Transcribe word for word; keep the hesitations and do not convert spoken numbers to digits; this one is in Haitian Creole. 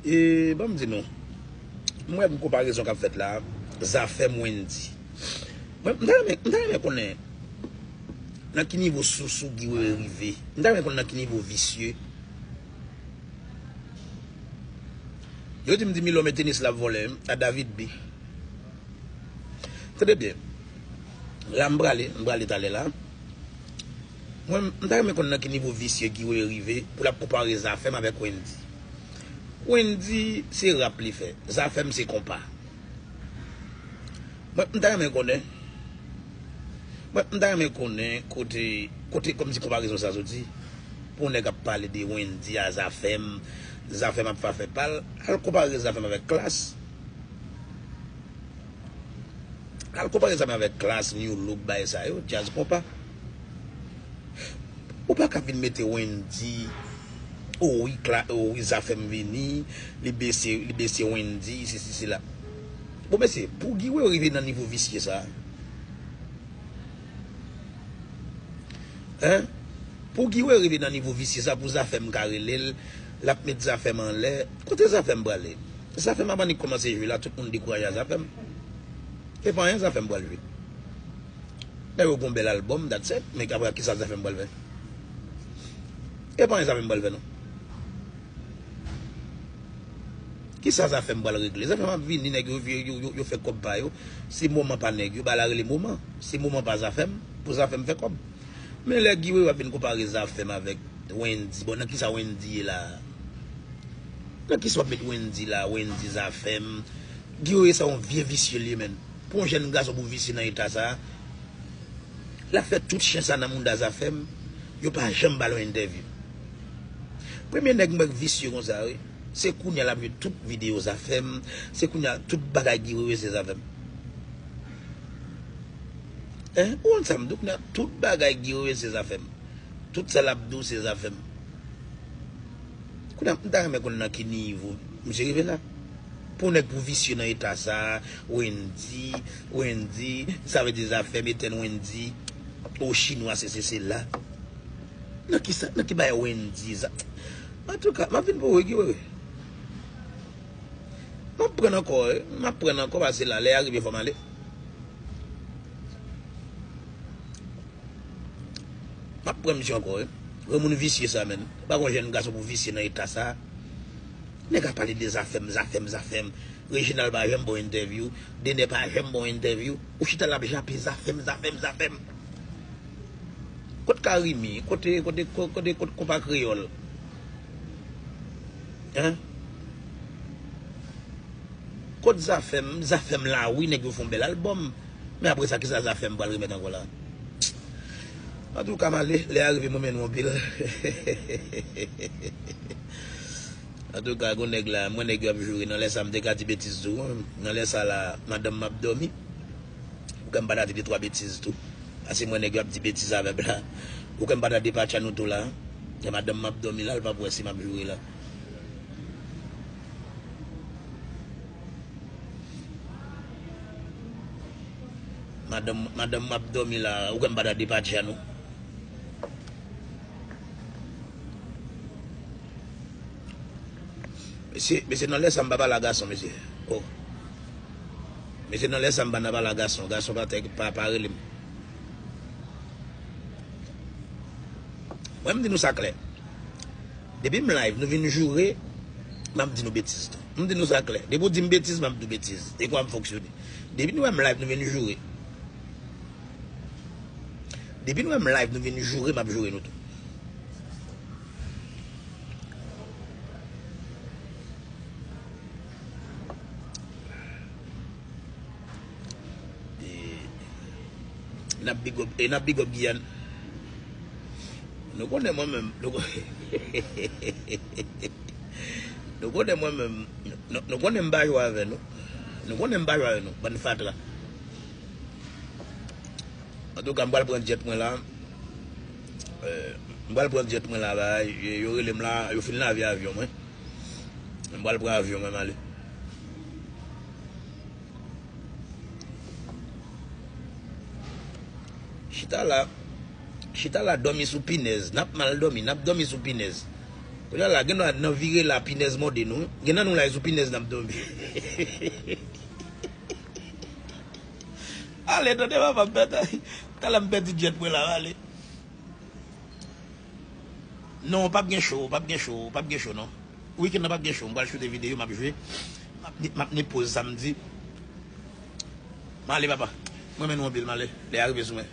E, ban m di nou, m wè yon konparezon k ap fèt la, Zafèm Wendy. Mwen, m ta renmen, m ta renmen konnen nan ki nivo sousou Guy Wewe rive. M ta renmen konnen nan ki nivo visye. Yo di m di Milo men tenis l ap vòlè, a David B. Tande byen. La m prale, m prale talè la. Mwen, m ta renmen konn nan ki nivo visye Guy Wewe rive pou l ap konpare Zafèm avèk Wendy. Wendy se rap li fè. Zafèm se konpa. Mwen, m ta renmen konnen. Mwen, m ta renmen konnen kote, kote kòmsi konparezon sa soti. Pou yon nèg ap pale de Wendy a Zafèm, Zafèm ap fè afè pa l, al konpare Zafèm avèk Klass. Al konpare Zafèm avèk Klass, New Look, bagay sa yo, djaz konpa. Ou pa ka vin mete Wendy, o wi, Kla, o wi, Zafèm vini, li bese, li bese Wendy, sesi, sela. Bon, mesye, pou Guy Wewe rive nan nivo visye sa, Hein? Pou Guy Wewe rive nan nivo visye sa, pou Zafèm ka rele l, l ap met Zafèm anlè. Kote Zafèm prale? Zafèm ap annik kòmanse jwe la, tout moun dekouraje a Zafèm. E pa anyen Zafèm pral jwe. Nèg yo gon bèl albòm, that's it. Men apre, kisa Zafèm pral fè? E pa anyen Zafèm pral fè, non. Kisa Zafèm pral regle? Zafèm ap vini, nèg yo, yo, yo, yo, yo fè kòb pa yo. Se moman pa nèg yo, bagay la rele moman. Se moman pa Zafèm, pou Zafèm fè kòb. Men lè Guy Wewe ap vin konpare Zafèm avèk Wendy, bon, nan kisa Wendy ye la? Nan kisa w ap met Wendy la, Wendy, Zafèm? Guy Wewe se yon vye visye li ye, menn. Pou yon jèn gason pou visye nan eta sa, l ap fè tout chen sa nan mounda Zafèm, yo pa janm ba l yon entèvyou. Premye nèg m wè k visye konsa, wi. Se kounye a l ap jwe tout videyo Zafèm, se kounye a tout bagay Guy Wewe se Zafèm. Hein? Ou konn sa m di w, kounye a tout bagay Guy Wewe se Zafèm. Tout sa l ap di w se Zafèm. Kounye a, m ta renmen konn nan ki nivo misye rive la. Pou nèg pou visye nan eta sa, Wendy, Wendy, sa vle di Zafèm, etèn Wendy, o chinwa, se, se, se la. Nan ki sa, nan ki bagay Wendy, sa? Antouka, m ap vin pou ou, Guy Wewe. M ap pran ankò, wi. M ap pran ankò, paske la, lè a rive, fò m ale. M ap pran misye ankò, wi. Granmoun visye sa, menn. Pa gon jèn gason pou visye nan eta sa. Nèg ap pale de Zafèm, Zafèm, Zafèm. Reginald pa janm ba w entèvyou. Dener pa janm ba w entèvyou. Ou chita la ap jape Zafèm, Zafèm, Zafèm. Kot Carimi? Kote, kote, kote, kote konpa kreyòl? Hein? Kot Zafèm? Zafèm la, wi, nèg yo fè yon bèl albòm. Men apre sa, kisa Zafèm pral remèt ankò la? Antouka, m ale, lè a rive, mwen renmen nou anpil. Antouka, gon nèg la, mwen nèg yo ap joure. Nan lè sa, m te ka di betiz tou. Nan lè sa la, madanm m ap dòmi. Ou kwè m pa ta di de twa betiz tou? Paske mwen nèg yo ap di betiz avè m la. Ou kwè m pa ta depatcha nou tou la? E madanm m ap dòmi la, l p ap wè si m ap joure la. Madanm, madanm m ap dòmi la, ou kwè m pa ta depatcha nou? Mesye, mesye, nan lè sa m pa pale a gason, mesye. Oh. Mesye, nan lè sa m pa nan pale a gason. Gason pa tèk, pa, pa rele m. Mwen, m di nou sa klè. Depi m live, nou vin joure, m ap di nou betiz tou. M di nou sa klè. Depi w di m betiz, m ap di w betiz. E kwa m fonksyone. Depi nou wè m live, nou vin joure. Depi nou wè m live, nou vin joure, m ap joure nou tou. E, n ap big up, e n ap big up Giyàn. Nou konnen mwen menm, nou konnen, nou konnen mwen menm, nou, nou konnen m pa jwe avè nou. Nou konnen m pa jwe avè nou, bann fatra. Antouka, m pral pran jet mwen la. Euh, m pral pran jet mwen la, bay, yo rele m la, yo fin lave avyon mwen. M pral pran avyon mwen, m ale. Chita la, chita la, dòmi sou pinèz. N ap mal dòmi, n ap dòmi sou pinèz. Kounye a la, gen dwa nan vire la, pinèz mòde nou. Gen nan nou la, e sou pinèz n ap dòmi. Ale, tande papa, m pèdi. Talè m pèdi djèt mwen la, ale. Non, p ap gen show, p ap gen show, p ap gen show, non. Wikenn nan p ap gen show, m pral choute videyo, m ap jwe. M ap ni, m ap ni poz samdi. M ale, papa. M renmen nou anpil, m ale. Lè a rive sou mwen.